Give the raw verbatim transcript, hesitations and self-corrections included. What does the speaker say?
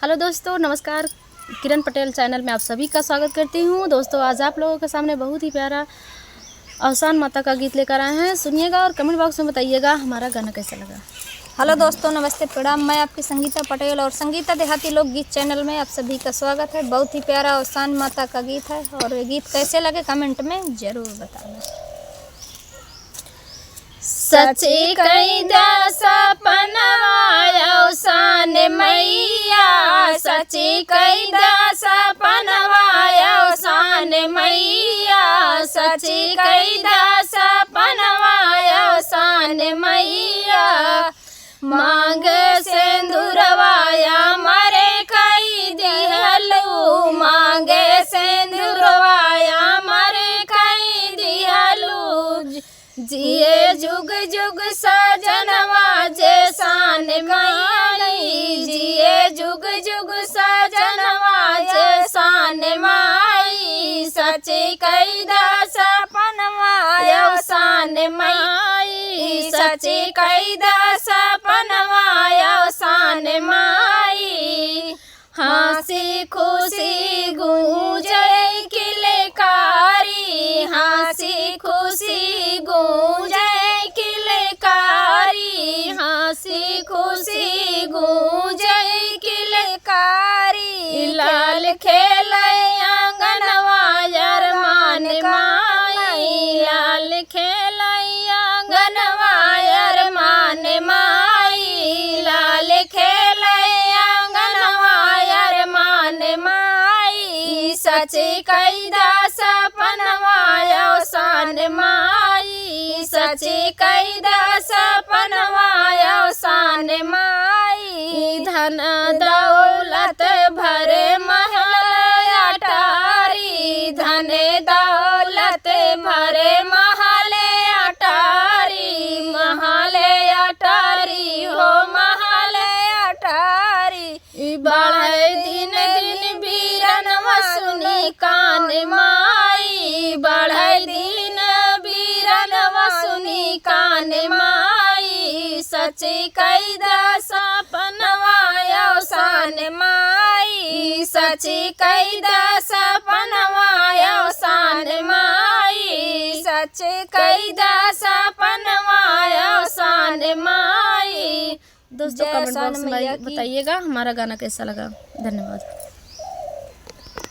हेलो दोस्तों, नमस्कार। किरण पटेल चैनल में आप सभी का स्वागत करती हूँ। दोस्तों, आज आप लोगों के सामने बहुत ही प्यारा अवसान माता का गीत लेकर आए हैं। सुनिएगा और कमेंट बॉक्स में बताइएगा हमारा गाना कैसा लगा। हेलो दोस्तों, नमस्ते, प्रणाम। मैं आपकी संगीता पटेल और संगीता देहाती लोकगीत चैनल में आप सभी का स्वागत है। बहुत ही प्यारा अवसान माता का गीत है और ये गीत कैसे लगे, कमेंट में जरूर बताना। सच कई दा सपनवा अवसान मैया, सच कई दा सपनवा अवसान मैया, सच कई दा सपनवा अवसान मैया। मांगे सिंदूरवा अमर कई दिहलू, मांगे सिंदूरवा अमर कई दिहलू। जिए जुग जुग सजनवा जैसान माई, जिए जुग जुग सजनवा जैसान माई, सच कई दा सपनवा अवसान माई, सच कई दा सपनवा अवसान माई। हँसी खुशी गूंजे किलकारी, हँसी खुशी गूंजे किलकारी, हँसी खुशी गूंजे किलकारी। लाल खेले आंगनवा अरमान माई, लाल खेले आंगनवा अरमान माई, लाल खेले आंगनवा अरमान माई। सच कई दा सपनवा अवसान माई, सच कई दा सपनवा अवसान माई। धन दौलत भरे महल अटारी, धन दौलत भरे महल अटारी, महल अटारी हो महल अटारी। ई बढ़े दिन दिन बीरनवा सुनी कान माई, बढ़े दिन बीरनवा सुनी कान माई। सच कई दा सपनवा अवसान माई, सच कई दा सपनवा अवसान माई, सच कई दा सपनवा अवसान माई। दोस्तों, जय कमेंट अवसान बॉक्स में मैया की। बताइएगा हमारा गाना कैसा लगा। धन्यवाद।